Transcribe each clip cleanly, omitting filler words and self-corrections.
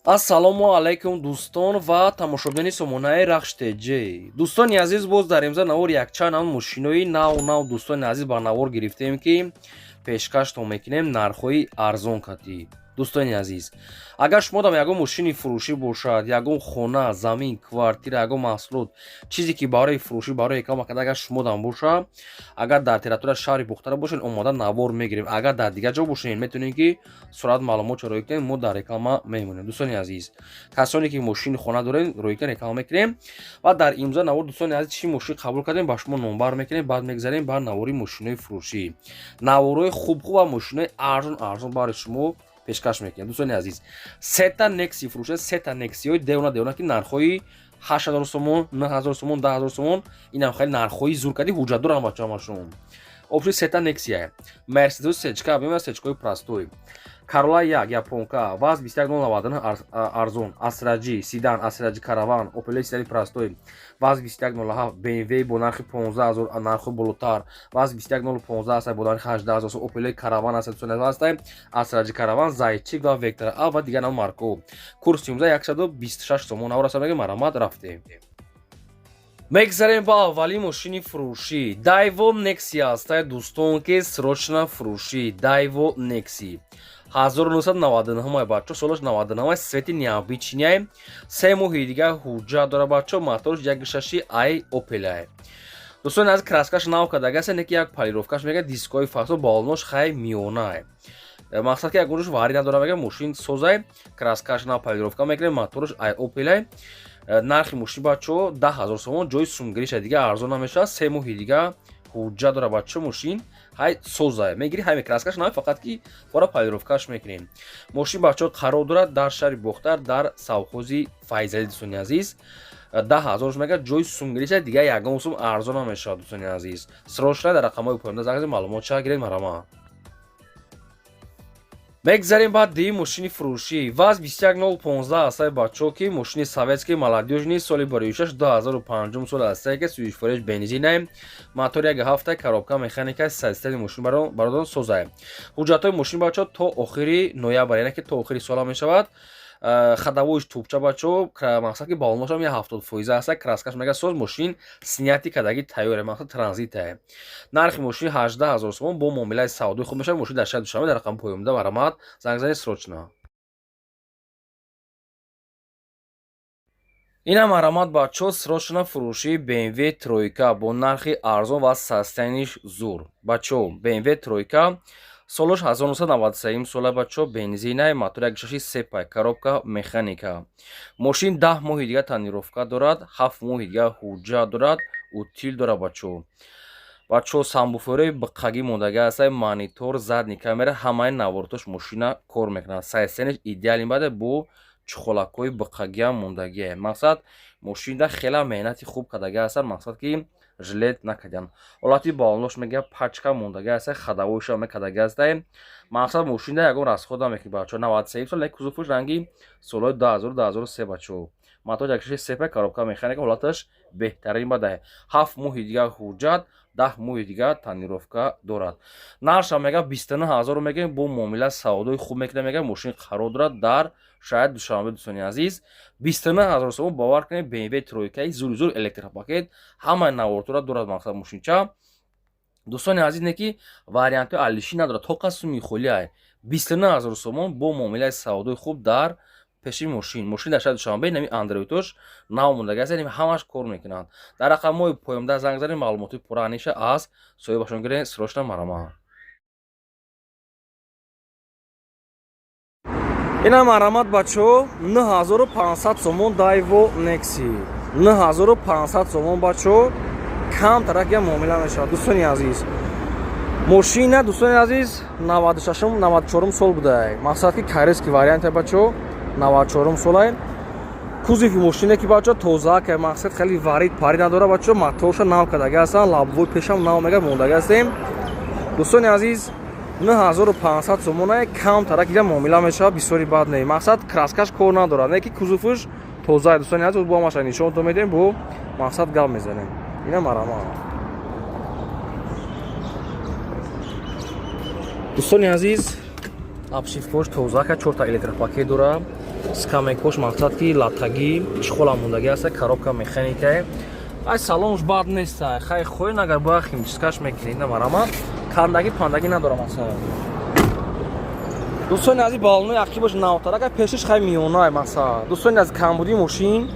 Ассалому алайкум, дӯстон ва тамошобинони сомонаи Рахш ТЖ. Дӯстони азиз, боз дар имза навор якчанд ам мошинои нав нав, дӯстони азиз, ба навор гирифтем, ки пешкаштон мекунем нархҳои арзон катӣ. Дӯстони азиз, агар шумо дам ягон мошини фурӯшӣ бошад, ягон хона, замин, квартира, ягон маҳсулот, чизе ки барои фурӯшӣ, барои реклама карда, агар шумо дам боша, агар дар территорияи шаҳри Бухтара бошед, омода навор мегирем. Агар дар дигар ҷо бошед, метавонед, ки сурат маълумотро рӯй кунед, мо дар реклама мемонем. Дӯстони азиз, касоне ки мошини хона доред, рӯй кунед, реклама мекунем. Ва дар имза навор, дӯстони азиз, чӣ мошин қабул кардем, ба шумо номбар мекунем. Баъд мегзарем ба навори мошинои фурӯшӣ. Наворҳои хуб-хуб ва мошинои арзон арзон барои шумо пешкаш мекунем. Дӯстони азиз, сета Некси фурӯша, сета Нексиҳои девона девона, ки нархҳои 8000 сомон, 9000 сомон, 10 000 сомон. Инам хеле нархҳои зур кардӣ, ҳуҷҷат дорам, бача, ҳамашон. Общий сета Нексия. Мерседес сечка, бема сечкаи простой. Карола як японка, ВАЗ 21099 арзон, Астра Ҷи седан, Астра Ҷи караван, Опел седани простой, ВАЗ 2107, BMW бо нархи 15 000, нархи болотар, ВАЗ 21015 аст бо нархи 18 000, Опел караван аст, аст Астра Ҷи караван, Зайчик ва Вектор А ва дигар марко. Курс имза 126 сомон. Навраса мега, марамат, рафтем. Мегзарем ба аввалин мошини фурӯшӣ. Дайво Нексия ҳастай, дӯстон, ки срочно фурӯшӣ. Дайво Некси 1999, бачо, солаш 99, цвети необычный, 3 моҳи дигар ҳуҷҷат дора, бачо, моторш 1,6 ай Опелай. Дӯстони аз, краскаш нав кардагаса, не ки як полировкаш мега, дискои фасо, балонош хай миёнай. Мақсад ки ягонаш вари надора, мега, мошин созай, краскаш нав, полировка мекунем, моторш ай Опелай. Нархи мошин, бачо, 10 000 сомон, ҷои сумгириша, дига арзон намешавад. 3 моҳи дига ҳуҷҷат дора, бачо, мошин ҳай созай, мегири, ҳай краскаш нав, фақат ки пора полировкаш мекунем. Мошин, бачо, қарор дорад дар шаҳри Бохтар, дар совхози Файзалӣ. Дӯстони азиз, 10 000 мега, ҷои сумгириша, дига ягон сум арзон намешавад. Дӯстони азиз, срочно дар рақамҳои поёнда занг занед, маълумот ча гиред, марама. Мегзарем ба дуюм мошини фурӯшӣ. ВАЗ 21015 ҳастай, бачаҳо, ки мошини советский, молодёжный, соли бароишаш 2005 сол ҳастай, ки сӯзишвориш бензинай, мотор 1,7, коробка механика, состояни мошин, бародарон, созай. Ҳуҷҷатҳои мошин, бачаҳо, то охири ноябр, яъне ки то охири сола мешавад. Ходовойш тубча, бачаҳо, мақсад ки балоношам я 70% ҳаста, краскаш мега соз, мошин снятый кадаги тайёре, мақсад транзитае. Нархи мошин 18 000 сомон, бо муомилаи савдои хуб мешавад. Мошин дар шаҳри Душанбе, дар рақами поёнда марамат, занг занед срочно. Инам марамат, бачаҳо, срочно фурӯшии BMW тройка бо нархи арзон ва состояниш зур. Бачаҳо, BMW тройка, солош 1993 сола, бачаҳо, бензинай, мотор 1,6 сепай, коробка механика. Мошин 10 моҳи дига тонировка дорад, 7 моҳи дига ҳуҷҷат дорад, утил дорад, бачаҳо. Бачаҳо, сабвуферои биққагӣ мондага ҳастай, монитор, задний камера, ҳамаи наворотош мошина кор мекунад. Состояниш идеальный баде, бо чухолакҳои биққагиам мондагие. Мақсад, мошинда хела меҳнати хуб кардага ҳастанд, мақсад ки жалеть накардиан. Ҳолати балонош мега пачка мондага ҳастай, ходовойшам мекардага ҳастай. Мақсад, мошинда ягон расход намекунӣ, бачаҳо. 93 сол, кузовуш ранги солҳои 2000, 2003, бачаҳо. Мотор 1,6 сепа, коробка механика, ҳолаташ беҳтарин бадай. 7 моҳи дигар ҳуҷҷат, 10 моҳи дигар тонировка дорад. Нархшам мега 29 000 мегӯем, бо муомила савдои хуб мекунем, мега. Мошин қарор дорад дар шаҳри Душанбе. Дӯстони азиз, 29 000 сомон, бовар кунед, BMW тройкаи зури зур, электропакет, ҳамаи наворотора дорад. Мақсад, мошинча, дӯстони азиз, не ки вариантҳои алишӣ надорад, тоқа суми холиай. 29 000 сомон бо муомилаи савдои хуб дар пеши мошин. Мошин дар шаҳри Душанбе, нами андроидош нав мондаги аст, ҳамаш кор мекунанд. Дар рақамҳои поёнда занг занед, маълумоти пурра аниша аз соҳибашон гиред, срочно, марама. Инам марамат, бачаҳо, 9500 сомон Дайво Некси, 9500 сомон, бачаҳо, камтарак я муомила мешавад. Дӯстони азиз, мошина, дӯстони азиз, 96, 94 сол будай, мақсад ки корейский варианте, бачаҳо, 94 солай. Кузови мошине ки, бачаҳо, тоза ка, мақсад, хеле варид пари надора, бачаҳо, моторша нав кардага ҳастанд, лобовой пешам нав мега мондага ҳастем. Дӯстони азиз, 9500 сомона, камтарак ида муомила мешавад, бисёри бад не. Мақсад, краскаш кор надорад, не ки кузовш тоза. Дӯстони азиз, бо ҳамаша нишонтон медиҳем, бо мақсад гап мезанем. Ина марама, дӯстони азиз, обшивкош тоза ка, чорта электропакет дора. Скамейкош, мақсад ки, латагӣ, чехола мондагӣ аста, коробка механикае. Ай, салонш бад нест. Хай, хоҳен, агар бояд химчисткаш мекунед. На, марҳамат, кандагӣ пандагӣ надорам масалан. Дӯстони азиз, балонои ақибаш навтарак, пешаш хай миёнай масалан. Дӯстони азиз, камбудии мошин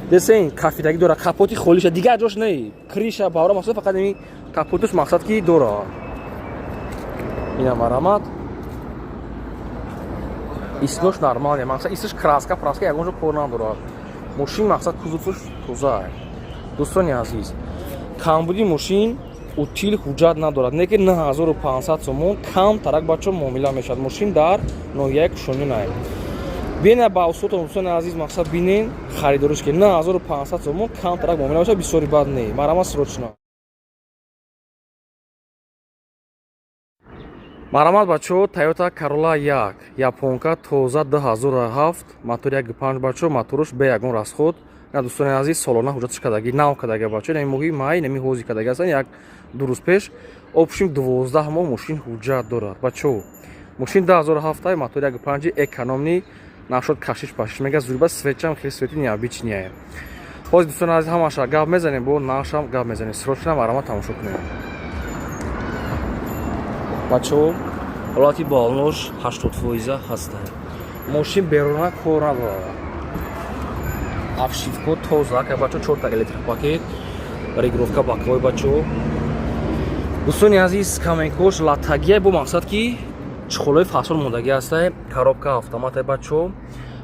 десен кафидагӣ дора, капоти холиша, дигар ҷош не, крыша бавра, масалан, фақат ими капоташ, мақсад ки, дора. Ина, марҳамат, иснош нормале, мақсад, исш краска праска ягон ҷо кор надорад. Мошин, мақсад, кузовш тоза. Дӯстони азиз, камбуди мошин утил, ҳуҷҷат надорад, не ки 9500 сомон кам тарак, бачо, муомила мешавад. Мошин дар ноҳияи Кушонинай. Бина ба усултон, дӯстони азиз, мақсад, бинен, харидориш ки 9500 сомон кам тарак муомила мешавад, бисёри бад не. Марҳамат, срочно. Марҳамат, бачо, Тойота Карола 1, японка, тоза, 2007, мотор 1.5, бачо, моторуш бе ягон расход. На, дӯстони азиз, солона ҳуҷҷатш кадаги, нав кадаги, бачо, нами моҳи май, нами ҳози кадаги ҳастан, як ду рӯз пеш. Общим 12 моҳ мошин ҳуҷҷат дорад, бачо. Мошин 2007, мотор 1.5, экономный, нашод кашиш пашиш мега, зурба, светчам хеле свети необычный. Ҳозир, дӯстони азиз, ҳамаша гап мезанем, бо нашам гап мезанем. Срочно, марҳамат, тамошо кунем, бачо. Ҳолати балонош 80 фоиза ҳаста. Мошин беруна кор надорад, обшивко тоза ка, бачо, чорта электропакет, регулировка боковой, бачо. Дӯстони азиз, скамейкош латагия, бо мақсад ки чехолои фасон мондагӣ ҳаста, коробка автомата, бачо.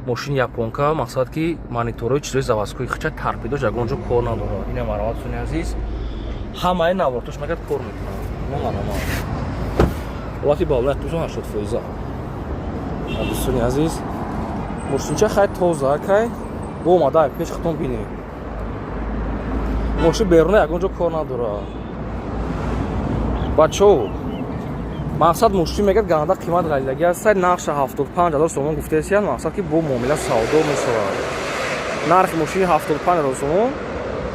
Мошини японка, мақсад ки, мониторҳои, чизои заводской хича, торпедош ягон ҷо кор надорад. Ина, марҳамат, дӯстони азиз, ҳамаи навортош мегад кор мекунад. Марҳамат, ҳолати балони 80 фоиза. Дӯстони азиз, мошинча хай тоза кай, бо омада пеш хитон бинед. Мошин беруна ягон ҷо кор надорад, бачо. Мақсад, мошин мегӯяд ганда қимат ғалидагӣ аст, нархша 75 000 сомон гуфтаесиян. Мақсад ки, бо муомила савдо мешавад. Нархи мошини 75 000 сомон,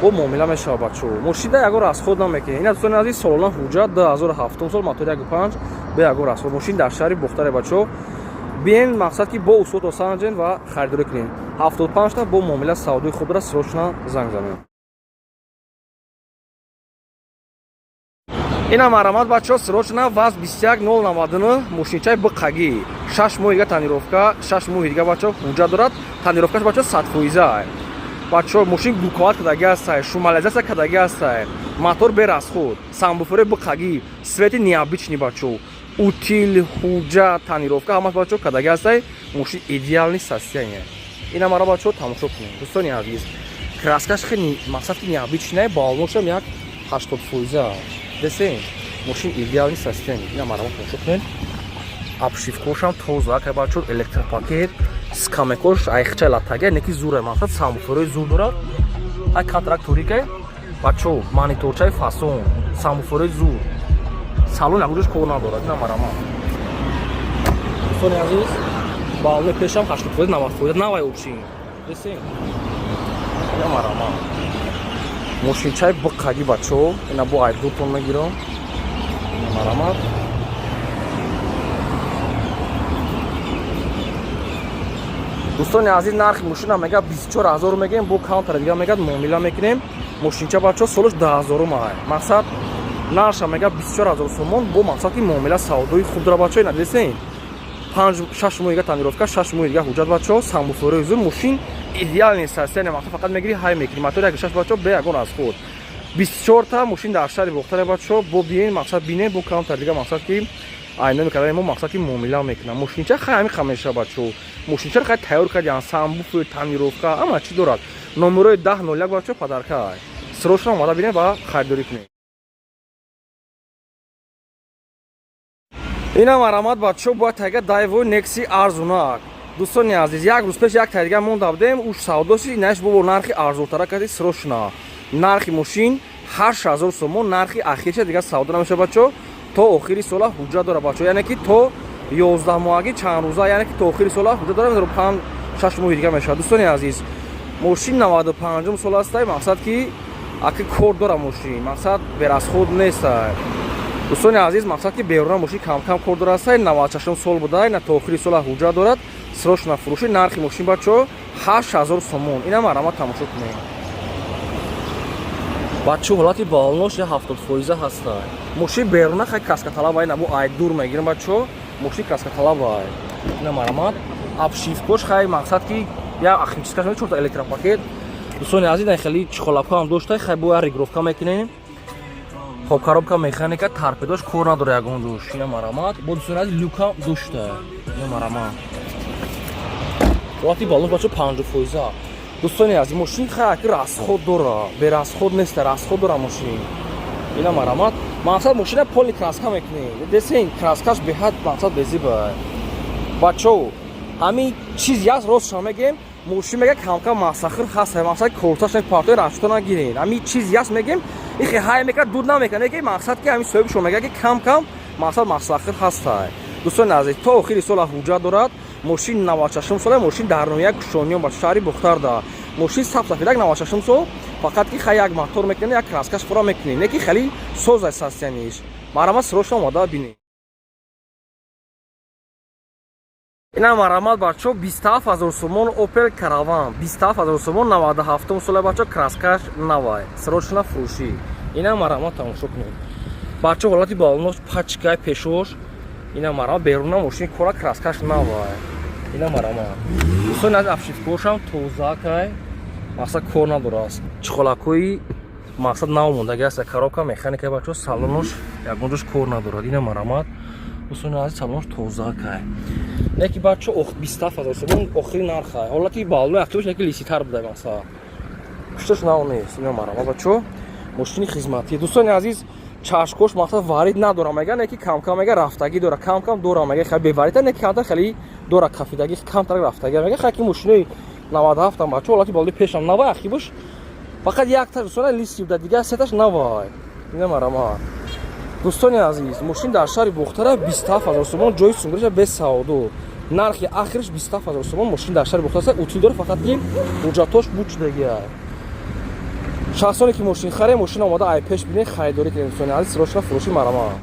бо муомила мешавад, бачо. Мошин да ягон расход намекунед. Ина, дӯстони азиз, солона ҳуҷҷат, 2007 сол, мотор 1.5, бе ягон расход. Мошин дар шаҳри Бохтаре, бачо. Биен, мақсад ки, бо усулто санҷен ва харидорӣ кунед. 75 та бо муомила савдои худра, срочно занг занед. Ина, марҳамат, бачаҳо, срочно. ВАЗ 21099, мошинчаи биқагӣ, 6 моҳи дига тонировка, 6 моҳи дига, бачаҳо, ҳуҷҷат дорад. Тонировкаш, бачаҳо, 100 фоиза. Бачаҳо, мошин гуковат кадаги ҳастай, шумализация кадаги ҳастай, мотор берасход, сабвуфери биқагӣ, свети необычный, бачаҳо, утил, ҳуҷҷат, тонировка ҳамаш, бачаҳо, кадаги ҳастай. Мошин идеальный состояние. Ина, мара, бачаҳо, тамошо кунед. Дӯстони азиз, краскаш хеле, мақсад ки, необычный, балоношам як 80 фоиза десен. Мошин идеальный состояние. Ина, марҳамат, тамошо кунед. Обшивкошам тоза ка, бачаҳо, электропакет, скамейкош айхча латага, неки зура, мақсад, сабвуферои зур дорад. Ай, катрак торикай, бачаҳо, мониторчаи фасон, сабвуферои зур, салон ягон ҷош кор надорад. Ина, марҳамат, дӯстони азиз, балони пешам 80 фоиз, 90 фоиз навай обшин десен. Ина, марҳамат, мошинчаи биқаги, бачаҳо, ина бо айдутон мегирам. Ина, марҳамат. Дӯстони азиз, нархи мошина мега 24 000 мегӯем, бо камтара дига мегӯяд, муомила мекунем. Мошинча, бачаҳо, солаш 2000-ум ай. Мақсад, нархша мега 24 000 сомон, бо мақсад ки, муомила савдои хуб дора, бачаҳо. Ина дидесен, 5-6 моҳи дига тонировка, 6 моҳи дига ҳуҷҷат, бачаҳо, сабвуферои зур, мошин идеальный состояние. Мақсад, фақат мегири, ҳай мекунӣ. Мотор 1.6, бачаҳо, бе ягон расход. 24та мошин дар шаҳри Бохтаре, бачаҳо. Бо биен, мақсад, бинен, бо камтар дига, мақсад ки, айноми кардани мо, мақсад ки, муомила мекунам. Мошинча хай ҳамин қа мешава, бачаҳо. Мошинчаро хай тайёр кардиан, сабвуфер, тонировка, ҳама чӣ дорад. Номерои 1001, бачаҳо, подарка. Срочно омада бинед ва харидорӣ кунед. Ина, марҳамат, бачаҳо, бояд тайга Дайво Некси арзунак. Дӯстони азиз, як рӯз пеш як тайдига монда будем, уш савдоси инаш бо нархи арзонтара кади. Срочно. Нархи мошин 8000 сомон, нархи ахирша, дига савдо намешава, бачаҳо. То охири сола ҳуҷҷат дора, бачаҳо, яъне ки то 11 моҳагӣ чанд рӯза, яъне ки то охири сола ҳуҷҷат дора, 5-6 моҳи дига мешавад. Дӯстони азиз, мошин 95-ум сол астай, мақсад ки, аки кор дора мошин, мақсад, берасход нестай. Дӯстони азиз, мақсад ки, беруна мошин камкам кор дора астай. 96-ум сол будай, на то охири сола ҳуҷҷат дорад. Срочно фурӯши. Нархи мошин, бачо, 8000 сомон. Ина марҳамат, тамошо кунед, бачо. Ҳолати балонош 70% ҳаста. Мошин беруна хай краскаталабай, набу ай дур мегирам, бачо. Мошин краскаталабай. Ина марҳамат, обшивкош хай, мақсад ки я химчисткаш, чорта электропакет. Дӯстони азиз, ай хеле чехолакҳо ҳам дошта, хай бо регулировка мекунем. Хоб, коробка механика, торпедош кор надора ягон ҷош. Ина марҳамат, бо, дӯстони азиз, люка дошта. Ина марҳамат, ҳолати балон, бачо, 50%. Дӯстони азиз, мошин хай ки расход дора, берасход неста, расход дора мошин. Ина марҳамат, мақсад мошина полный краска мекунем. Десен, краскаш беҳад, мақсад, безиба, бачо. Ҳамин чиз яст, ростша мегем, мошин мега камкам масахир ҳаст, мақсад корташ партои расчёта нагиред. Ҳамин чиз яст, мегем, ихе ҳай мекард, дуд намекард, ки мақсад ки ҳамин соҳибшон мега ки кам-кам, мақсад, масахир ҳастай. Дӯстони азиз, то охири сола ҳуҷҷат дорад. Мошин 96 сола, мошин дар ноҳияи Кушониён, ба шаҳри Бухтарда. Мошин сабсафедак, 96 сол, фақат ки хай як мотор мекунем, як краскаш пура мекунем, не ки хеле созай состояниеш. Марҳамат, срочно омода бинед. Ина марҳамат, бачо, 27 000 сомон Опел Караван, 27 000 сомон, 97 сола, бачо, краскаш навай, срочно фурӯшӣ. Ина марҳамат, тамошо кунед, бачо. Ҳолати балонош пачкай, пешош. Ина марҳамат, беруна мошини кора, краскаш навай. Ина марҳамат, дӯстони аз, обшивкошам тозакай, мақсад, кор надорааст. Чехолакҳои, мақсад, нав мондаги аст. Коробка механика, бачо, салонош ягон ҷош кор надорад. Ина марҳамат, дӯстони азиз, салонош тозакай. Яки, бачо, 27 000 сомон охири нархай. Ҳолати балои активш яки лиситар буда, мақсад, пушташ нав нест. Ина марҳамат, бачо, мошини хизматӣ. Дӯстони азиз, чашкош, мақсад, варид надорам мега, не ки камкам мега рафтагӣ дора, камкам дора мега, хай беварита, не ки камтар хеле дора, кафидагӣ камтар рафтагӣ мега. Хай ки мошинои 97-ам, бачо, ҳолати балои пешам навай, ахибуш фақат якта дӯстона лиси буда, дигар сеташ навай. Ина марҳамат, дӯстони азиз, мошин дар шаҳри Бухтара 27 000 сомон, ҷои сунгириша без савдо. Нархи ахирш 27 000 сомон. Мошин дар шаҳри Бухтара утил дора, фақат ки ҳуҷҷатош буд шудагия. Шахсоне ки мошин харе, мошин омода ай пеш бинед, харидорӣ кунед. Дӯстони азиз, срочно фурӯши, марҳамат.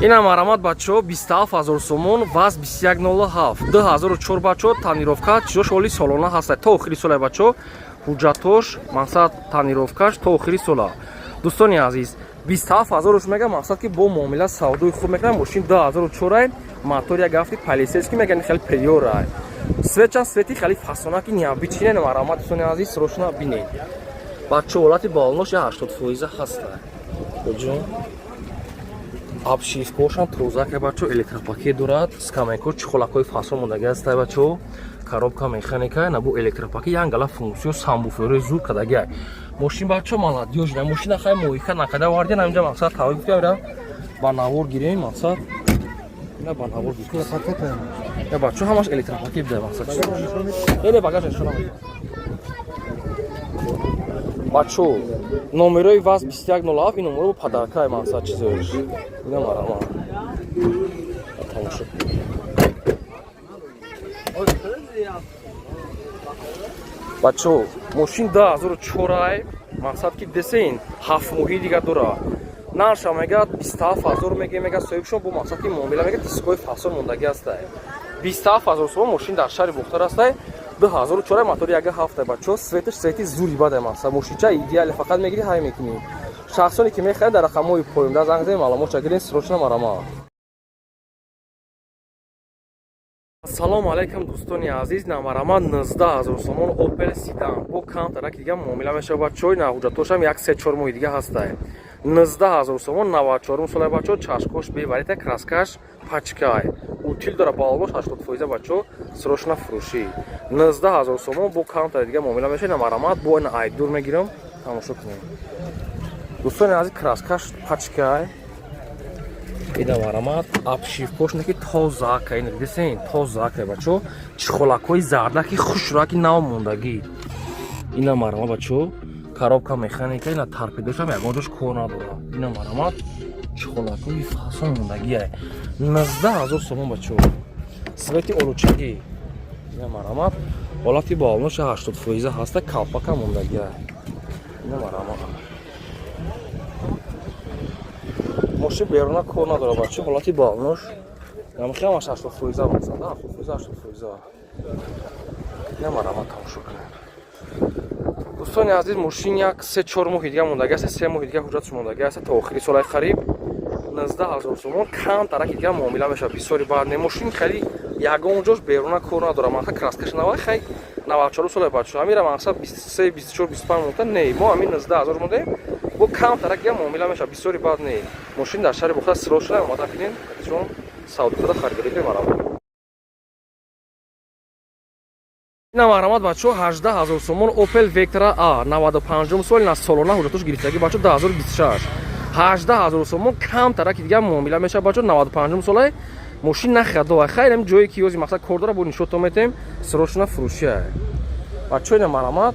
Ина марҳамат, бачаҳо, 27 000 сомон, ВАЗ 2107, 2004, бачаҳо, тонировка чизош оли солона ҳаста, то охири сола, бачаҳо, ҳуҷҷатош, мақсад, тонировкаш то охири сола. Дӯстони азиз, 27 ҳазоруш мега, мақсад ки бо муомила савдои хуб мекунад. Мошин 2004, мотор як гафти, полицейский мегани, хеле приёрай, светчан свети хеле фасонаки необычный. Марҳамат, дӯстони азиз, срочно бинед, бачаҳо. Ҳолати балонош 80% ҳаста ҷон. Обшивкошам тозака, бачо, электропакет дорад, скамейко, чехолакҳои фасон мондаги аста, бачо, коробка механика, набу электропакет, янгала функсион, сабвуферои зур кадагиай. Мошин, бачо, молодёжна мошина. Хай моика накада варден, ҳаминҷа, мақсад, тавай гуфтам, ба навор гирем, мақсад, ина ба навор гирем. Я, бачо, ҳамаш электропакет буда, мақсад, не багаж нишона. Бачо, номерои ВАЗ 2107, ин номеро подаркай, мақсад, чизош. Ина марама, тамошо. Бачо, мошин 2004, мақсад ки десен, 7 моҳи дига дора. Нарша мега 27 000 мега, мега соҳибшон бо, мақсад ки муомила мега, дискои фасон мондаги ҳастай. 27 000 сомон, мошин дар шаҳри Бухтар ҳастай, 2004, мотори яга ҳафта, бачо, светаш свети зури бадай, мақсад, мошинча идеале, фақат мегири, ҳай мекунӣ. Шахсоне ки мехаред, дар рақамҳои поёнда занг занед, маълумотша гиред срочно, марҳамат. Ассалому алайкум, дӯстони азиз. Намарама, 19 000 сомон Опел седан, бо камтараки дига муомила мешавад, бачо. На ҳуҷҷатошам як се чор моҳи дига ҳастай. 19 000 сомон, 94 сола, бачо, чашкош беварита, краскаш пачкай, утил дора, балош 80%, бачо, срочно фурӯшӣ. 19 000 сомон, бо камтари дига муомила мешавад. Намарамат, бо ина айдур мегирам, тамошо кунем, дӯстони азиз. Краскаш пачкай. Ина марамат, обшивкош неки тозака, ина дидесен, тозака, бачо, чехолакҳои зардаки хушраки нав мондагӣ. Ина марамат, бачо, коробка механика. Ина торпедошам ягон ҷош кор надорад. Ина марамат, чехолакҳои фасон мондагия. 19 000 сомон, бачо, свети олучагӣ. Ина марамат, ҳолати балоноша 80% ҳаста, калпака мондагия. Ина марамат, мошин беруна кор надорад, бачо, ҳолати балонош. Намхиам 80% мақсад, 70%, 80%. Намарама, тамошо кунед. Дӯстони азиз, мошин як 3-4 моҳи дига мондаги аст, 3 моҳи дига ҳуҷҷатш мондаги аст, то охири солаи қариб. 19 000 сомон, камтараки дига муомила мешавад, бисёри баъд не. Мошин хеле ягон ҷош беруна кор надорад, мақсад, краскаш нава. Хай, 94 сола, бачо, ҳамира мақсад 23, 24, 25 монта не. Мо ҳамин 19 000 мондаем, бо камтарак дига муомила мешавад, бисёри баъд не. Мошин дар шаҳри Бухта срочно омада бинед, чун савдо када харидорӣ кунед, марҳамат. Ина марҳамат, бачо, 18 000 сомон Opel Vectra A, 95 сол, на солона ҳуҷҷатош гирифтагӣ, бачо, 2026, 18 000 сомон, камтараки дига муомила мешавад, бачо. 95 солай мошин нахадо. Хайр, ҳам ҷое ки ёзи мақсад кор дора, бо нишото метем, срочно фурӯшия, бачо. Ина марҳамат,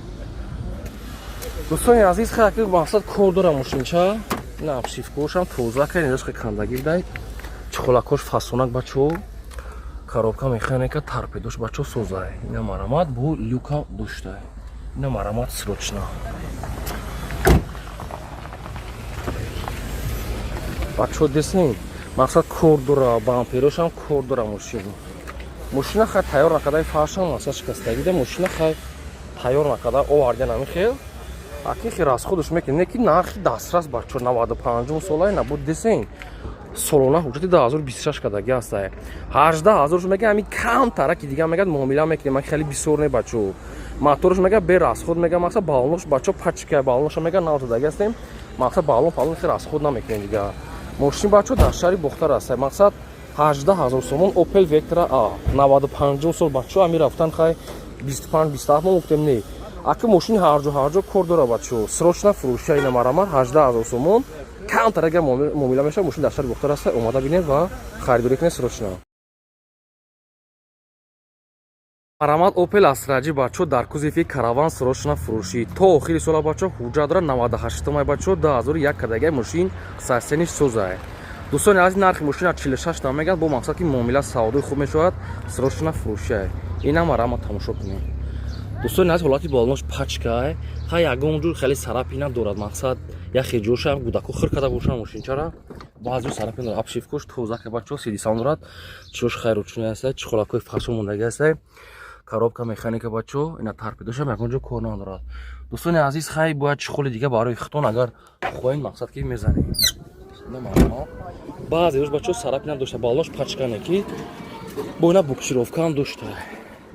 дӯстони азиз, хайр, ки мақсад кор дора мошинча. Ина обшивкошам тоза кар, инҷош хе кандагӣ дай, чхолакош фасонак, бачо, коробка механика, торпедош, бачо, созай. Ина марҳамат, бо люка доштай. Ина марҳамат, срочно, бачо. Десен, мақсад, кор дора, бамперошам кор дора мошин. Мошина хай тайёр накардаи, фаршам мақсад шикастагида. Мошина хай тайёр накарда овардиан, ами хел аки хел расходаш мекунем, не ки нархи дастрас, бачо. 95 солай набуд, десен, солона ҳуҷҷати 2026 кадаги ҳастай. 18 000 мега, ами камтараки дига мегад, муомила мекунем, ман хеле бисёр не, бачо. Моторш мега бе расход, мега, мақсад, баллонош, бачо, пачка, баллоноша мега нав додаги ҳастем, мақсад, баллон паллон хел расход намекунем дига. Мошин, бачо, дар шаҳри Бохтар ҳастай, мақсад, 18 000 сомон, Opel Vectra A, 95 сол, бачо. Ами рафтан хай 25, 27 мо гуфтем, не, аки мошин ҳарҷо ҳарҷо кор дора, бачо, срочно фурӯшия. Ина марҳамат, 18 000 сомон, камтар агар муомила мешавад. Мошин дар шаҳри Бохтар аст, омада бинед ва харидорӣ кунед срочно. Марҳамат, Opel Astra J, бачо, дар кузови Караван, срочно фурӯшӣ, то охири сола, бачо, ҳуҷҷат дора, 98 май, бачо, 2001 кадагай. Мошин состояниш созай. Дӯстони азиз, нархи мошина 46 та мегӯяд, бо мақсад ки муомила савдои хуб мешавад, срочно фурӯшиай. Ина марҳамат, тамошо кунед, дӯстони азиз. Ҳолати болонош пачкай, ха, ягон ҷур хеле царапина дорад, мақсад, яхе ҷоша гудако хир карда бошанд мошинчара, баъзео царапина дорад. Обшивкош тоза ка, бачо, сидисон дорад, чиош хайручуни ҳастай, чхолакҳои фасо мондаги ҳастай, коробка механика, бачо. Ина торпедошам ягон ҷо кор надорад. Дӯстони азиз, хай, бояд чхоли дига барои хитон, агар хоҳем, мақсад ки мезанем. Баъзеош, бачо, царапина дошта, балош пачкане ки бо ина буксировкаам дошта.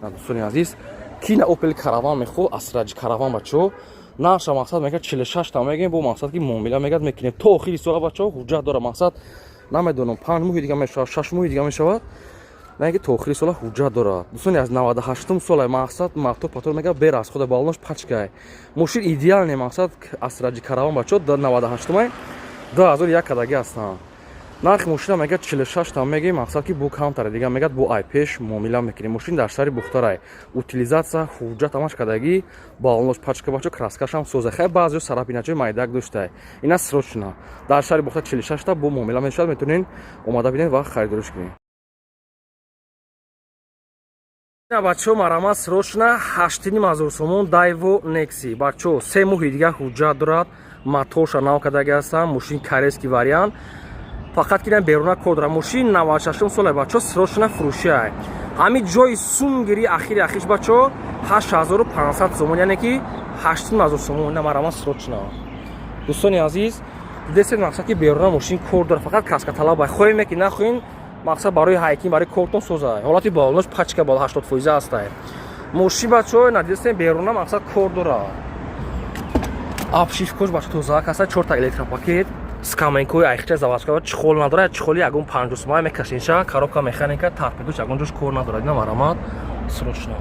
Дӯстони азиз, ки на Opel Караван мехоҳ, Astra J Караван, бачо, нарша, мақсад, мегӯяд 46 та мегӯем, бо мақсад ки муомила мегӯяд мекунем, то охири сола, бачо, ҳуҷҷат дора. Мақсад, намедонам, 5 моҳи дига мешавад, 6 моҳи дига мешавад, на ки то охири сола ҳуҷҷат дорад. Дӯстони, аз 98-ум сола, мақсад, мотор патор мегӯяд бе расхода, балонош пачкай, мошин идеальный, мақсад, Astra J Караван, бачо, 98-умай, 2001 кадаги ҳастанд. Нархи мошина мегӯяд 46 та мегӯем, мақсад ки бо камтаре дига мегӯяд, бо ай пеш муомила мекунем. Мошин дар шаҳри Бухтарай, утилизация, ҳуҷҷат ҳамаш кардагӣ, балонош пачка, бачо, краскашам соза, хай, баъзео царапиначои майдак доштай. Ина срочно дар шаҳри Бухтар, 46 та, бо муомила мешавад, метавонед омада бинед ва харидориш кунед. Бачо, марҳамат, срочно, 8500 сомон Дайво Некси, бачо, 3 моҳи дига ҳуҷҷат дорад, моторша нав кардаги ҳастам, мошин корейский вариант, фақат ки беруна кор дорад. Мошин 96 сола, бачо, срочно фурӯшиай. Ҳамин ҷои сумгири ахири ахиш, бачо, 8500 сомон, яъне ки 8500 сомон. Ина марҳамат, срочно. Дӯстони азиз, дидесед, мақсад ки беруна мошин кор дорад, фақат краска талаба. Хоҳем ки нахоҳем, мақсад, барои ҳайкин, барои кортон созай. Ҳолати балонош пачка, бол 80% ҳастай мошин, бачо. Надидесем, беруна, мақсад, кор дорад. Обшивкош, бачо, тозаак ҳаста, чорта электропакет, скаменкои айхча заводской, чехол надорад, чехоли ягон 50 сомая мекашинша. Коробка механика, торпедош ягон ҷош кор надорад. Ина марҳамат, срочно,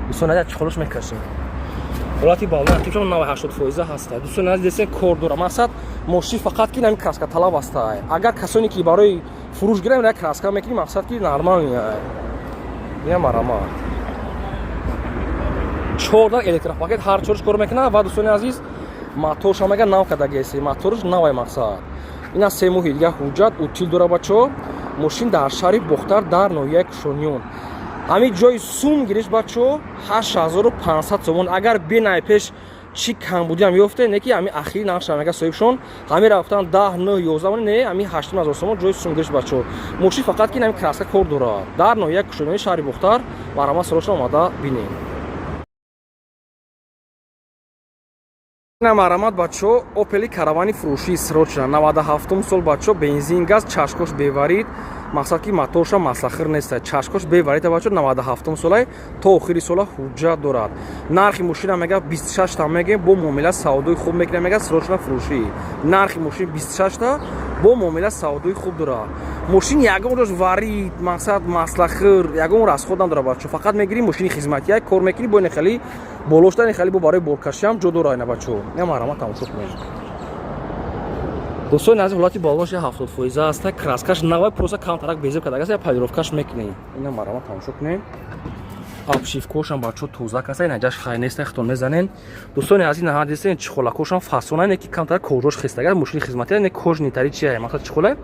дӯстон азиз, чехолош мекашем. Ҳолати балон актившон 80% ҳаста. Дӯстони азиз, десен, кор дорад, мақсад, мошин, фақат ки нами краска талаб ҳаста. Агар касоне ки барои фурӯш гирам, як краска мекунӣ, мақсад ки нормальный. Ина марҳамат, чорда электропакет, ҳар чорш кор мекунад. Ва, дӯстони азиз, моторша мега нав кардагеси, моторш навай, мақсад, ина 3 моҳи дига ҳуҷҷат, утил дора, бачо. Мошин дар шаҳри Бохтар, дар ноҳияи Кушониён. Ҳамин ҷои сум гириш, бачо, 8500 сомон. Агар бинай пеш Чӣ камбудиам ёфте, не ки ҳами ахири нархша мега соҳибшон. Ҳами рафтан 10, 9, 11, не, ҳами 8000 сомон ҷои сумгириш, бачаҳо. Мошин фақат ки ҳами краска кор дорад. Дар ноҳияи Кушониёни шаҳри Бохтар, марҳамат, срочно омада бинем. Марҳамат, бачаҳо, Опели Каравани фурӯшӣ, срочно, 97 сол, бачаҳо, бензин, газ, чашкош беварид. Мақсад ки моторша маслахир неста, чашкош беварида, бачаҳо, 97 солай, то охири сола ҳуҷҷат дорад. Нархи мошина мега 26 та мегем, бо муомила савдои хуб мекунем, мега, срочно фурӯшӣ. Нархи мошин 26 та, бо муомила савдои хуб дорад. Мошин ягон ҷош варид, мақсад, маслахир, ягон расход надорад, бачаҳо. Фақат мегирӣ, мошини хизматия кор мекунӣ, бо ин хели болошта, ин хели бо барои боркашиам ҷо дорад ина, бачаҳо. Я, марҳамат, тамошо кунед, дӯстони азиз. Ҳолати балонш 70% аста, краскаш навай, просто камтарак безеб кардагаст, я полировкаш мекунем. Ина, марҳамат, тамошо кунем. Обшивкошам, бачаҳо, тоза каста, ина ҷаш хай неста, хитон мезанен. Дӯстони азиз, наҳа дистен, чехолакошам фасона, не ки камтарак кожош хестага. Мошини хизматия, не кожаный тари чия, мақсад, чехола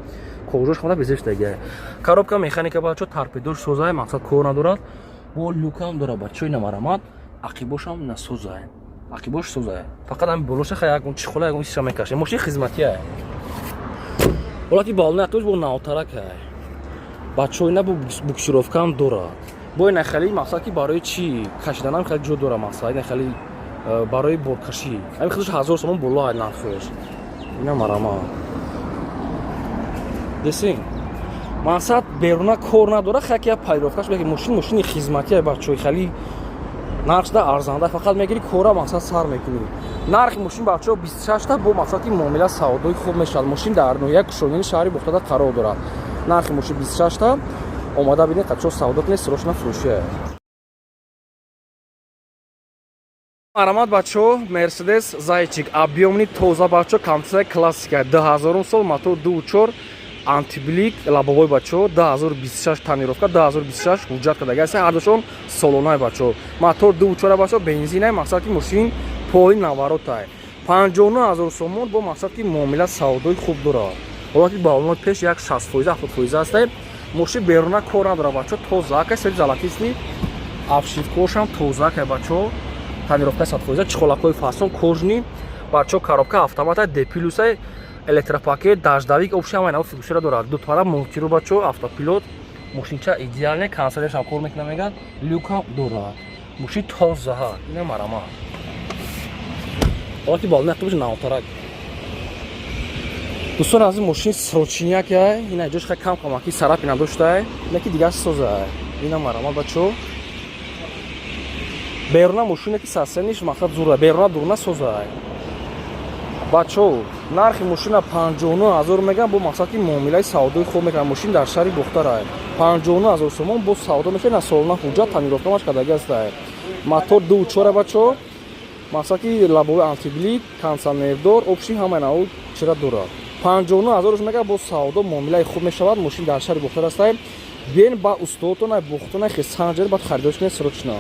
кожош хамда безеб шудага. Коробка механика, бачаҳо, торпедош созай, мақсад, кор надорад, бо люкам дорад, бачаҳо. Ина, марҳамат, ақибошам насозай, ақибош созай, фақат ҳами болоша хай ягон чехола, ягон чиза мекашем. Мошини хизматия. Ҳолати балони атош бо навтаракай, бачаҳо. Ина бо буксировкаам дорад, бо ина хеле, мақсад ки барои чӣ кашиданам хеле ҷо дорад, мақсад, ина хеле барои боркашӣ. Ҳами худаш 1000 сомон боло ай нархш. Ина, марҳамат, десин, мақсад, беруна кор надорад, хай я полировкаш. Мошин мошини хизматия, бачаҳои, хеле нархшда арзанда, фақат мегири, кора, мақсад, сар мекунӣ. Нархи мошин, бачаҳо, 26 та, бо мақсад ки муомила савдои хуб мешавад. Мошин дар ноҳияи Кушониёни шаҳри Бохтарда қарор дорад. Нархи мошин 26 та, омада бинед, қачо савдо кунед, срочно фурӯшия. Марҳамат, бачаҳо, Мерседес Зайчик объёмный, тоза, бачаҳо, камтисай классика, 2000 сол, мотор 2.4, антиблик, лобовой, бачаҳо, 2026 тонировка, 2026 ҳуҷҷат кардаги аст, ҳардушон солонаи, бачаҳо. Мотор 2.4, бачаҳо, бензинай, мақсад ки мошин пои наваротай. 59 000 сомон, бо мақсад ки муомила савдои хуб дорад. Ҳолати балонои пеш як 60%, 70% астае. Мошин беруна кор надорад, бачаҳо, тоза, сери золотистый, обшивкошам тоза кай, бачаҳо, тонировка 100%, чехолакҳои фасон, кожаный, бачаҳо, коробка автомата, Д плюсай, электропакет, дождевик, общий ҳамаи наво функсияро дорад, дутара мультируль, бачаҳо, автопилот. Мошинча идеальный, кондиционершам кор мекуна, меган, люкам дорад. Мошин тозаҳа. Ина, марҳамат, ҳолати балони автобус навтарак. Дӯстон азиз, мошин срочняк ай. Ина ҷош хай кам камаки царапина доштай, ина ки дигар созай. Ина, марҳамат, бачаҳо, беруна мошине ки сасениш, мақсад, зура, беруна дуруна созай, бачаҳо. Нархи мошина 59 000 меган, бо мақсад ки муомилаи савдои хуб мекунад. Мошин дар шаҳри Бохтарай, 59 000 сомон, бо савдо мешавад. На солона ҳуҷҷат, тонировкамаш кардаги астай. Мотор 2.4, бачаҳо, мақсад ки лобовой, антиблик, кондиционердор, общий ҳамаи наву чира дорад. 59 000 мега, бо савдо муомилаи хуб мешавад. Мошин дар шаҳри Бохтар астай. Биен ба устодтон, бохтона хесанҷар, баъд харидориш кунед срочно.